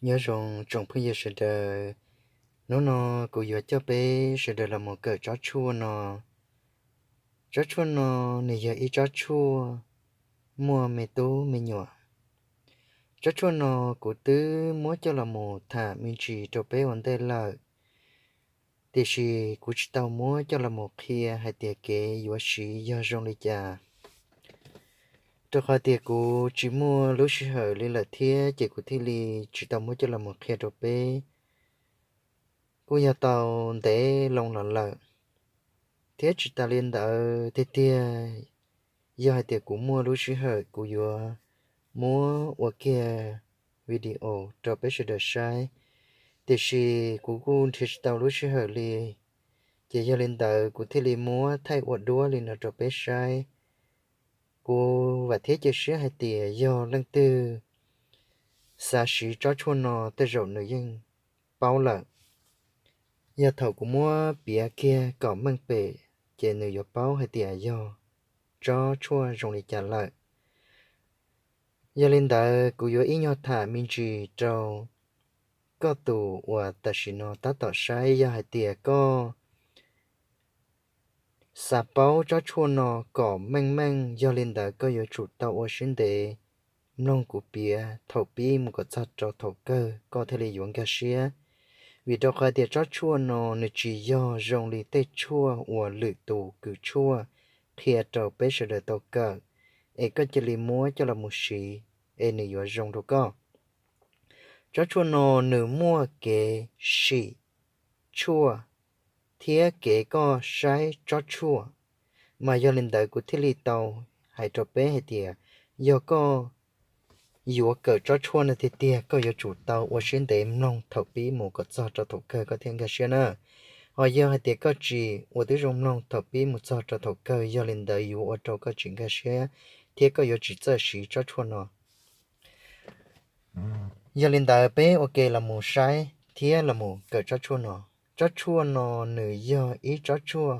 Nyob zoo tsoom phooj ywg sawv daws, hnub no kuv yuav coj peb sawv daws los mus kawm tsob tshuaj no. Tsob tshuaj no nws yog ib tsob tshuaj muaj me tub me nyuam. Tsob tshuaj no kuv twb muab coj los mus tham me ntsis rau peb ua ntej lawm, tiam sis kuv tsis tau muab coj los mus qhia hais tias kev yuav siv yog zoo li cas. Rau qhov tias kuv tsis muaj lub sij hawm li lawm thiab ces kuv thiaj li tsis tau muab coj los mus qhia rau peb. Kuj yog tau ntev loo los lawm, thiab tsis tas li ntawd tiag tiag, yog hais tias kuv muaj lub sij hawm kuv yuav muab ua kiag video rau peb sawv daws saib, tiam sis kuv kuj nrhiav tsis tau lub sij hawm li. Ces yog li ntawd kuv thiaj li muab thaij ua duab li no rau peb saib. Kuv vam thiab cia siab hais tias yog leej twg xav siv tsob tshuaj no tej zaum nws yeej paub lawm. Yog thaum kuv muab piav kiag kom meej pem ces nws yuav paub hais tias yog tsob tshuaj zoo li cas lawm. Yog li ntawd kuv yuav ib nyuag tham me ntsis rau koj tus uas tam sim no tab tom saib, yog hais tias koj xav paub tsob tshuaj no kom meej meej, yog li ntawd koj yuav tsum tau ua siab ntev mloog kuv piav thaum pib mus kom txog rau thaum kawg koj thiaj li yuav nkag siab. Vim rau qhov tias tsob tshuaj no nws tsis yog zoo li tej tshuaj uas lwm tus kws tshuaj qhia rau peb sawv daws tau kawm, es koj cia li muab coj los mus siv, es nws yuav zoo rau koj. Tsob tshuaj no nws muaj kev sim tshuaj thiab kev koj saib tsob tshuaj. Mas yog li ntawd kuv thiaj li tau hais rau peb hais tias yog koj yuav kawm tsob tshuaj no tiag tiag koj yuav tsum tau ua siab ntev mloog thaum pib mus kom txog rau thaum kawg koj thiaj nkag siab na. Ho yog hais tias koj tsis ua tib zoo mloog thaum pib mus txog rau thaum kawg, yog li ntawd yuav ua rau koj tsis nkag siab thiab koj yuav tsis txawj siv tsob tshuaj no. Yog li ntawd peb ua ke los mus saib thiab los mus kawm tsob tshuaj no. Tsob tshuaj no nws yog ib tsob tshuaj,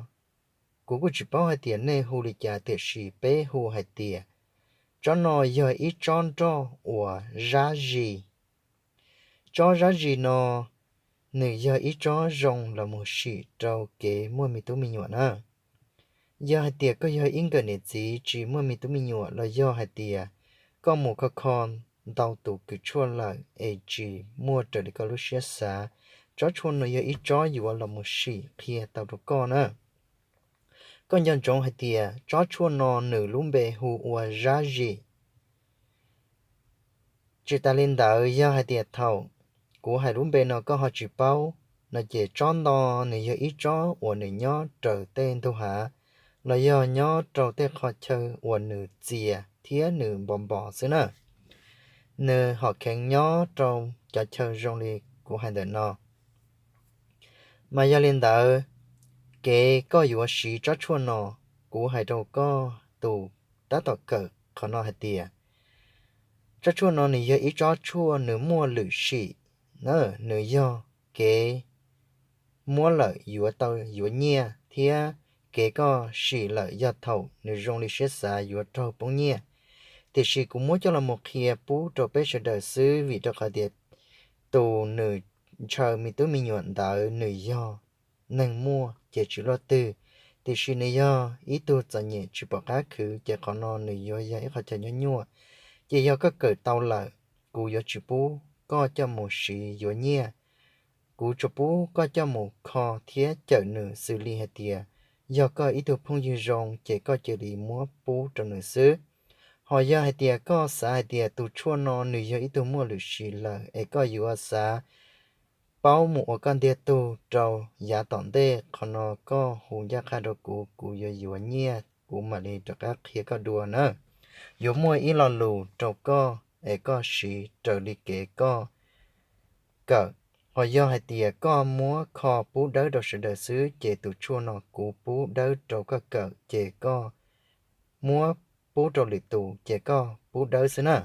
kuv kuj tsis paub hais tias nej hu li cas tiam sis peb hu hais tias tsob no yog ib tsob nroj uas zab zis. Tsob zab zis no nws yog ib tsob zoo los mus sim rau kev muaj me tub me nyuam na. Yog hais tias koj yog ib nkawm niam txiv tsis muaj me tub me nyuam los yog hais tias koj mus kho kho ntau tus kws tshuaj lawm es tsis muaj raws li koj lub siab xav, tsob tshuaj no yog ib tsob yuav los mus sim qhia tau rau koj na. Koj nco ntsoov hais tias tsob tshuaj no nws lub npe hu ua zab zis. Tsis tas li ntawd yog hais tias thaum kuv hais lub npe no koj ho tsis paub no ces tsob no nws yog ib tsob uas nws nyob raws tej ntug hav los yog nyob rau tej qhov chaw uas nws txias thiab nws npos npos xwb na. Nws hom kheev nyob rau cov chaw zoo li kuv hais ntawm no. Mas yog li ntawd, kev koj yuav siv tsob tshuaj no, kuv hais rau koj tus tab tom kawm qhov no hais tias tsob tshuaj no nws yog ib tsob tshuaj nws muaj lwm sim na, nws yog kev muab lawm yuav tau yuav nyiaj thiab kev koj sim lawm yog thaum nws zoo li siab xav yuav raug poob nyiaj. Tiam sis kuv muab coj los mus qhia pub rau peb sawv daws xwb vim rau qhov tias tus nws ntshaw me tub me nyuam ntawd nws yog neeg muaj ces tsis luaj twg, tiam sis nws yog ib tug txom nyem tsis pom qab khwv ces qhov no nws yuav yog ib qhov chaw nyuaj nyuaj. Ces yog koj kawm tau lawm, kuv yuav tsis pub koj coj mus siv yuav nyiaj. Kuv tsuas pub koj coj mus kho thiab cawm nws xws li hais tias yog koj ib tug phooj ywg zoo ces koj cia li muab pub rau nws xwb. Ho yog hais tias koj xav hais tias tus tshuaj no nws yog ib tug muaj lwm sim lawm es koj yuav xav paub mus ua koj ntiag tug rau yav tom ntej, qhov no koj hu ncaj qha rau kuv, kuv yuav yuav nyiaj kuv mam li rov qab qhia koj dua na. Yuav muaj ib lo lus rau koj es koj siv raws li kev koj kawm. Ho yog hais tias koj muab kho pub dawb rau sawv daws xwb ces tus tshuaj no kuv pub dawb rau koj kawm ces koj muab pub rau lwm tus ces koj pub dawb xwb na.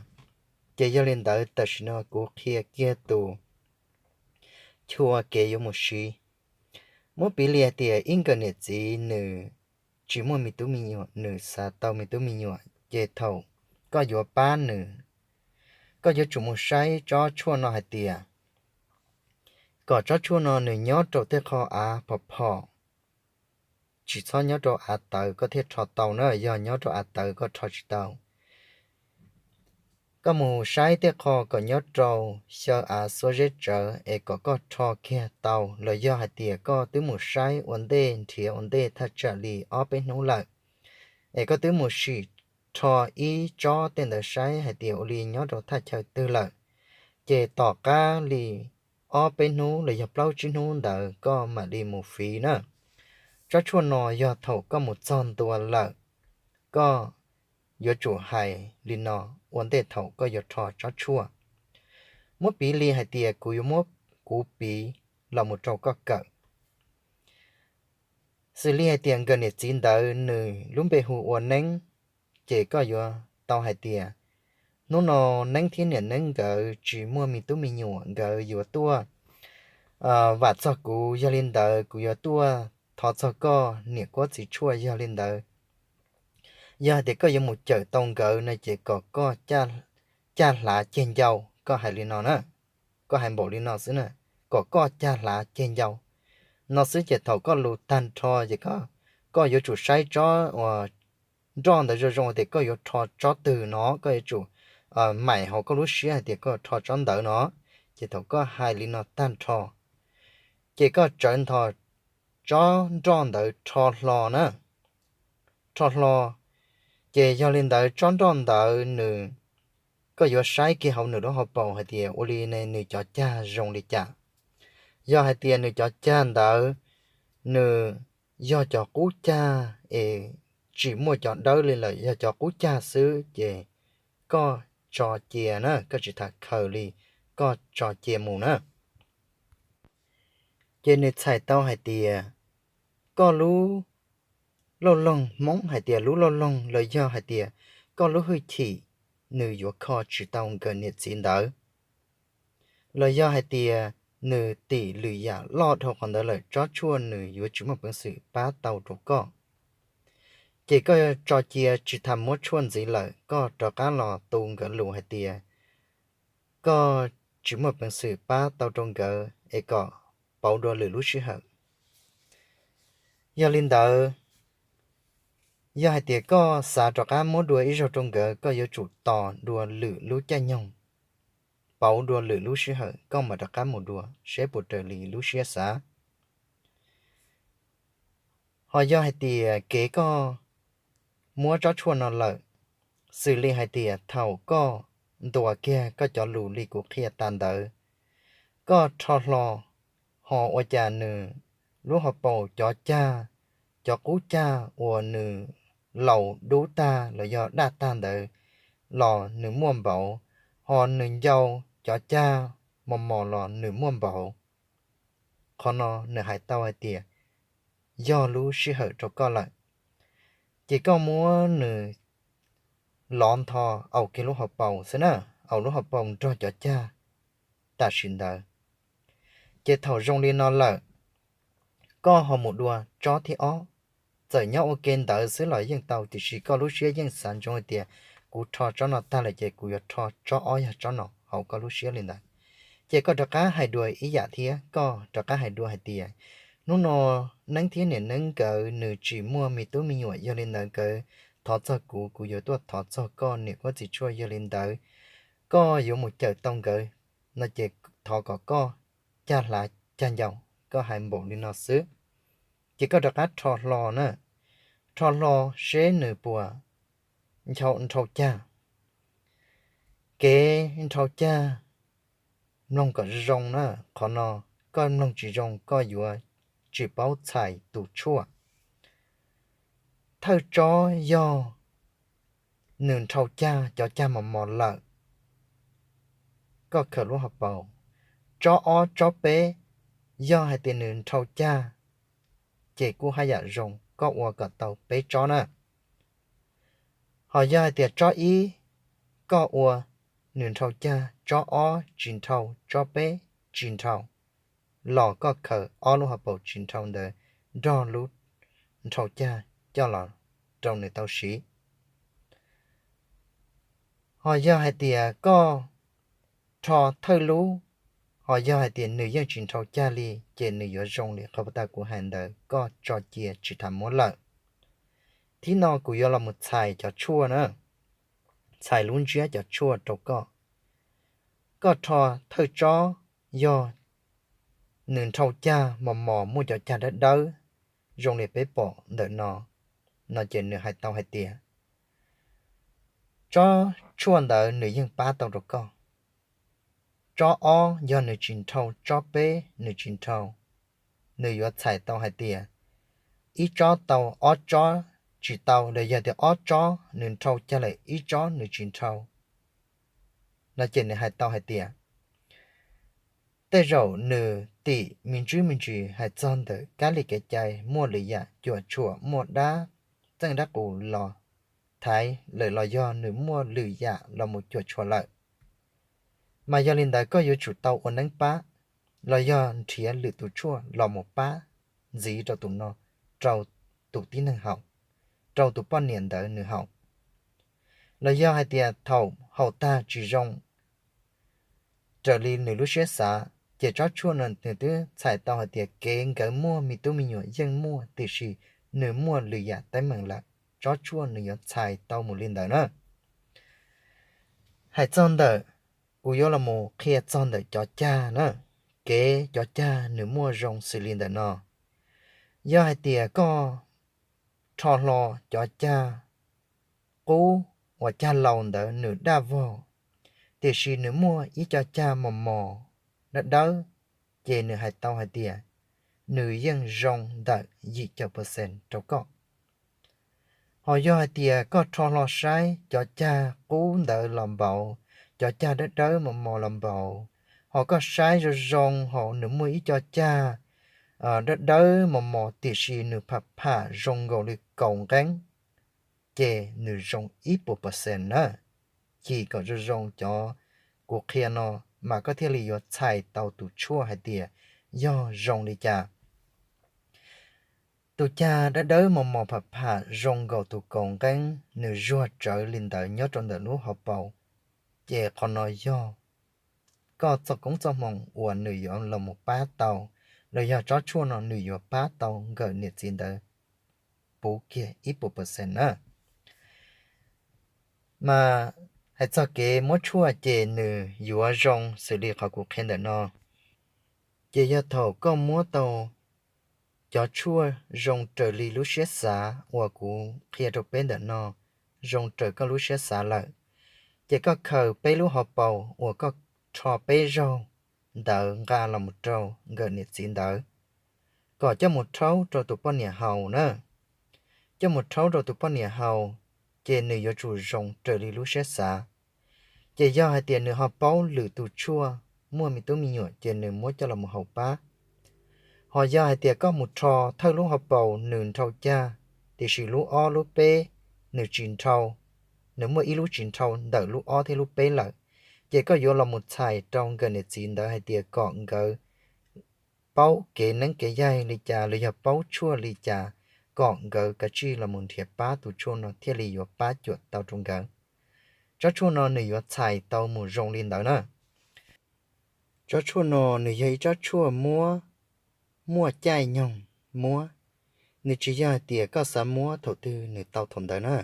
Ces yog li ntawd tam sim no kuv qhia kiag tus chua kev yuav mus siv. Muab piv li hais tias ib nkawm niam txiv nws tsis muaj me tub me nyuam, nws xav tau me tub me nyuam ces thaum koj yuav pab nws koj yuav tsum mus saib tsob tshuaj no hais tias kom tsob tshuaj no nws nyob rau tej qho av phom phom, tsis txhob nyob rau av tawv koj thiaj rho tau na, yog nyob rau av tawv koj rho tsis tau. Koj mus saib tej qho kom nyob rau xyaw av xuab zeb tsawv es kom koj rho kiag tau, los yog hais tias koj twb mus saib ua ntej nrhiav ua ntej thaj tsam li ob peb hnub lawm, es koj twb mus sim rho ib tsob tej ntawd saib hais tias ua li nyob rau thaj chaw twg lawm, ces tom qab li ob peb hnub los yog plaub tsib hnub ntawd koj mam li mus fiv na. Tsob tshuaj no yog thaum koj mus txog ntua lawm, koj yuav tsum hais li no ua ntej thaum koj yuav rho tsob tshuaj. Muab piv li hais tias kuv yuav muab kuv piv los mus rau koj kawm. Xws li hais tias nkawm niam txiv ntawd nws lub npe hu ua Neeb, ces koj yuav tau hais tias hnub no Neeb thiab niam Neeb nkawd tsis muaj me tub me nyuam, nkawd yuav tuaj vam txog kuv, yog li ntawd kuv yuav tuaj thov txog koj niam kuab txiv tshuaj, yog li ntawd. Yog hais tias koj yuav mus cawm tau nkawd no ces kom koj caj hlav ceg ncau, koj hais li no na, koj hais npaum li no xwb na, kom koj caj hlav ceg ncau no xwb. Ces thaum koj lus tag nrho ces koj yuav tsum saib tsob uas nroj ntawd zoo zoo tias koj yuav rho tsob twg no, koj yuav tsum maim hauv koj lub siab hais tias koj rho tsob ntawd no. Ces thaum koj hais li no tag nrho, ces koj tsawv ntho tsob nroj ntawd rho hlo na, rho hlo. Ces yog li ntawd tsob nroj ntawd nws, koj yuav saib kiag hauv nws lub hauv paus hais tias ua li ne nws cov cag zoo li cas. Yog hais tias nws cov cag ntawd nws yog cov qub cag es tsis muaj cov dawb li lawm, yog cov qub cag xwb ces koj tso cia na, koj tsis tham khaws li, koj tso cia mus na. Ces nws txhais tau hais tias koj lub lauj loog, Hmoob hais tias lub lauj loog, los yog hais tias koj lub hwj chim nws yuav kho tsis tau nkawd niam txiv ntawd, los yog hais tias nws tim lwm yam loj dhau qhov ntawd lawm, tsob tshuaj nws yuav tsis muaj peev xwm pab tau rau koj. Ces koj tso cia tsis tham muab tshuaj ntxiv lawm, koj rov qab los tu nkawd lus hais tias koj tsis muaj peev xwm pab tau rau nkawd es kom pauv dua lwm lub sij hawm. Yog li ntawd, yog hais tias koj xav rov qab muab dua ib zaug rau nkawd, koj yuav tsum tos dua lwm lub caij nyoog, pauv dua lwm lub sij hawm koj mam rov qab mus dua seb puas raws li lub siab xav. Ho yog hais tias kev koj muab tsob tshuaj no lawm, xws li hais tias thaum koj ntuas kiag koj cov lus li kuv qhia tas ntawd, koj rho hlo, ho ua cas nws lub hauv paus cov cag, cov qub cag uas nws laus dub tag los yog daj tag ntawd los nws muaj npaum, ho nws ncau cov cag mos mos los nws muaj npaum. Qhov no nws hais tau hais tias yog lub sij hawm rau koj lawm. Ces koj muab nws lov ntho, au kiag lub hauv paus xwb na, au lub hauv paus nrog cov cag tam sim ntawd. Ces thaum zoo li no lawm, koj ho mus dua tsob thib ob. Txawm nyob ua ke ntawd xwb los yeej tau, tiam sis koj lub siab yeej xav ntsoov hais tias kuv rho tsob no tag lawm ces kuv yuav rho tsob ob yog tsob no hauv koj lub siab li ntawd. Ces koj rov qab hais dua ib yam thiab, koj rov qab hais dua hais tias hnub no Neeb thiab niam Neeb nkawd nws tsis muaj me tub me nyuam, yog li ntawd nkawd thov txog kuv, kuv yuav tuaj thov txog koj niam kuab txiv tshuaj, yog li ntawd koj yuav mus cawm tau nkawd no ces thov kom koj cag hlav cag ncau, koj hais npaum li no xwb. Ces koj rov qab rho hlo na, rho hlo seb nws puas nrhau cag. Kev nrhau cag, mloog kom zoo na, qhov no koj mloog tsis zoo koj yuav tsis paub txhais tus tshuaj. Thawj tsob yog nws nrhau cag, cov cag mos mos lawm, koj khaws lub hauv paus. Tsob ob tsob peb, yog hais tias nws nrhau cag ces kuj haj yam zoo, koj ua kom tau peb tsob na. Ho yog hais tias tsob ib koj ua nws nrhau cag, tsob ob tsis nrhau, tsob peb tsis nrhau, los koj khaws ob lub hauv paus tsis nrhau ntawd nrog lub nrhau cag coj los rau nws tau siv. Ho yog hais tias koj rho thawj lub, ho yog hais tias nws yeej tsis nrhau cag li ces nws yuav zoo li qhov tas kuv hais ntawd, koj tso cia tsis tas muab lawm. Thib no kuv yuav los mus txhais cov tshuaj na, txhais lub ntsiab cov tshuaj rau koj. Koj rho thawj tsob, yog nws nrhau cag mos mos muaj cov cag dawb dawb zoo li peb pom ntawm no, no ces nws hais tau hais tias tsob tshuaj ntawd nws yeej pab tau rau koj. Tsob ob yog nws tsis nrhau, tsob peb nws tsis nrhau, nws yuav txhais tau hais tias ib tsob tau ob tsob tsis tau, los yog tias ob tsob nws nrhau cag lawm ib tsob nws tsis nrhau, no ces nws hais tau hais tias tej zaum nws tim me ntsis me ntsis hais txog ntawm kab li kev cai muaj lwm yam cuam tshuam muaj dab txeej dab qus los thaiv lawm los yog nws muaj lwm yam los mus cuam tshuam lawm, mas yog li ntawd koj yuav tsum tau ua neeb pab los yog nrhiav lwm tus tshuaj los mus pab ntxiv rau tus no, rau tus tib neeg haus, rau tus poj niam ntawd nws haus. Los yog hais tias thaum haus tag tsis zoo raws li nws lub siab xav, ces tsob tshuaj no nws twb txhais tau hais tias kev nkawd muaj me tub me nyuam yeej muaj, tiam sis nws muaj lwm yam teeb meem lawm, tsob tshuaj nws yuav txhais tau mus li ntawd na. Hais txog ntawm, kuv yuav los mus qhia txog ntawm cov cag na, kev cov cag nws muaj zoo xws li ntawm no. Yog hais tias koj rho hlo cov cag qub uas cag laus ntawd nws daj vog, tiam sis nws muaj ib co cag mos mos dawb dawb, ces nws hais tau hais tias nws yeej zoo ntawm yim caum percent rau koj. Ho yog hais tias koj rho hlo saib cov cag qub ntawd los npaum, cov cag dawb dawb mos mos los npaum, ho koj saib zoo zoo hauv nws muaj ib co cag dawb dawb mos mos tiam sis nws pham pham zoo nkaus li kaus nqeeb, ces nws zoo ib puas percent na. Cim kom zoo zoo cov kuv qhia no, mas koj thiaj li yuav txhais tau tus tshuaj hais tias yog zoo li cas. Tus cag dawb dawb mos mos pham pham zoo nkaus tus kaus nqeeb nws zuag tsawv li ntawd nyob rau ntawm lub hauv paus, ces qhov no yog koj txoj koob txoj hmoo uas nws yuav los mus pab tau, los yog tsob tshuaj no nws yuav pab tau nkawm niam txiv ntawd puv kiag ib puas percent na. Mas hais txog kev muab tshuaj ces nws yuav zoo xws li qhov kuv qhia ntawm no. Ces yog thaum koj muab tau cov tshuaj zoo raws li lub siab xav uas kuv qhia rau peb ntawm no, zoo raws koj lub siab xav lawm, ces koj khaws peb lub hauv paus uas koj rho peb zaug ntawd nqa los mus rau nkawm niam txiv ntawd, kom coj mus rhaub rau tus poj niam haus na. Coj mus rhaub rau tus poj niam haus, ces nws yuav tsum zoo raws li lub siab xav. Ces yog hais tias nws ho paub lwm tus tshuaj muaj me tub me nyuam ces nws muab coj los mus haus pab. Ho yog hais tias koj mus rho thawj lub hauv paus nws nrhau cag, tiam sis lub ob lub peb nws tsis nrhau, nws muaj ib lub tsis nrhau ntawm lub ob thiab lub peb lawm, ces koj yuav los mus txhais rau nkawm niam txiv ntawd hais tias kom nkawd paub kev neeb kev yaig li cas los yog paub tshuaj li cas, kom nkawd kav tsij los mus nrhiav pab tus tshuaj no thiaj li yuav pab cuam tau rau nkawd. Tsob tshuaj no nws yuav txhais tau mus zoo li ntawd na. Tsob tshuaj no nws yog ib tsob tshuaj muab, muaj caij nyoog muab, nws tsis yog hais tias koj xav muab thaum twg nws tau thaum ntawd na.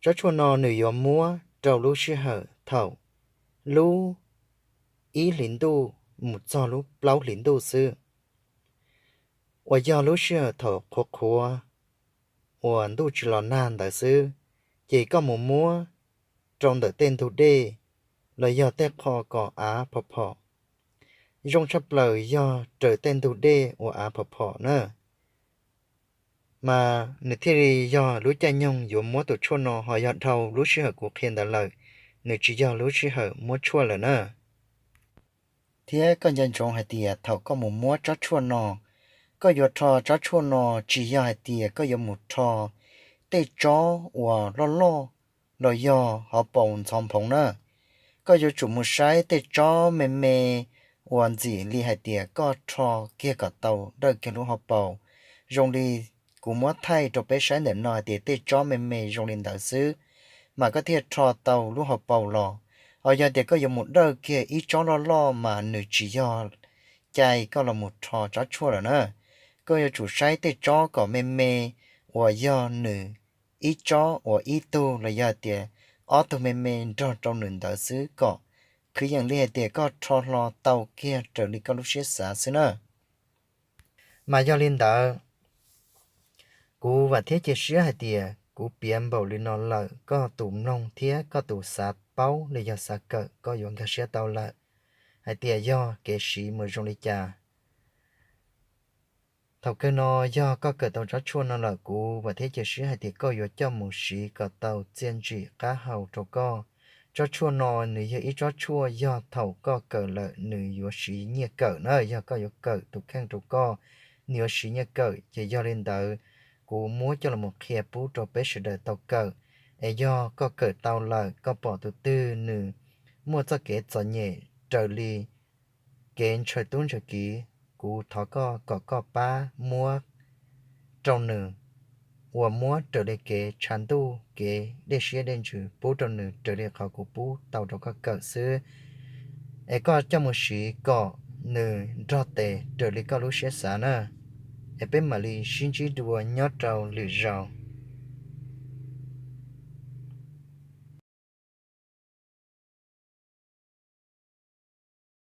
Tsob tshuaj no nws yuav muab rau lub sij hawm thaum lub ib hlis ntuj mus txog lub plaub hlis ntuj xwb, uas yog lub sij hawm thaum qhuav qhuav uas ntuj tsis los nag ntawd xwb, ces koj mus muab rau ntawm tej ntug dej los yog tej qho kom av phom phom. Zoo tshaj plaws yog raws tej ntug dej uas av phom phom na, mas nws thiaj li yog lub caij nyoog yuav muab tus tshuaj no. Ho yog dhau lub sij hawm kuv qhia ntawd lawm, nws tsis yog lub sij hawm muab tshuaj lawm na. Thiab koj nco ntsoov hais tias thaum koj mus muab tsob tshuaj no, koj yuav rho tsob tshuaj no tsis yog hais tias koj yuav mus rho tej tsob uas loj loj los yog hauv paus ntxhov nphoov na. Koj yuav tsum mus saib tej tsob me me uas ntxim li hais tias koj rho kiag kom tau dawj kiag lub hauv paus, zoo li kuv muab thaij rau peb saib ntawm no hais tias tej tsob me me zoo li ntawd xwb, mas koj thiaj rho tau lub hauv paus los. Ho yog tias koj yuav mus dawj kiag ib tsob loj loj mas nws tsis yog cai koj los mus rho tsob tshuaj lawm na. Koj yuav tsum saib tej tsob kom me me uas yog nws ib tsob uas ib tug los yog tias ob tug me me nrog rau nws ntawd xwb kom kwv yees li hais tias koj rho hlo tau kiag raws li koj lub siab xav xwb na. Mas yog li ntawd, kuv vam thiab cia siab hais tias kuv piav npaum li no lawm koj tus mloog thiab koj tus xav paub los yog xav kawm koj yuav nkag siab tau lawm hais tias yog kev siv mus zoo li cas. Thaum kawg no yog koj kawm tau tsob tshuaj no lawm kuv vam thiab cia siab hais tias koj yuav coj mus siv kom tau txiaj ntsim qab hau rau koj. Tsob tshuaj no nws yog ib tsob tshuaj yog thaum koj kawm lawm nws yuav siv nyiaj kawm na, yog koj yuav kawm tus kheej rau koj, nws yuav siv nyiaj kawm. Ces yog li ntawd, kuv muab coj los qhia pub rau peb sawv daws tau kawm. Es yog koj kawm tau lawm koj pom tus twg nws muaj txoj kev txom nyem raws li kev ntshaw tub ntshaw kiv, kuv thov koj kom koj pab muab rau nws, uas muab raws li kev tshav ntuj kev dej siab dej ntsws pub rau nws raws li qhov kuv pub tau rau koj kawm xwb. Es koj coj mus siv kom nws nrog tes raws li koj lub siab xav na. Es peb mam li sib ntsib dua nyob rau lwm zaus.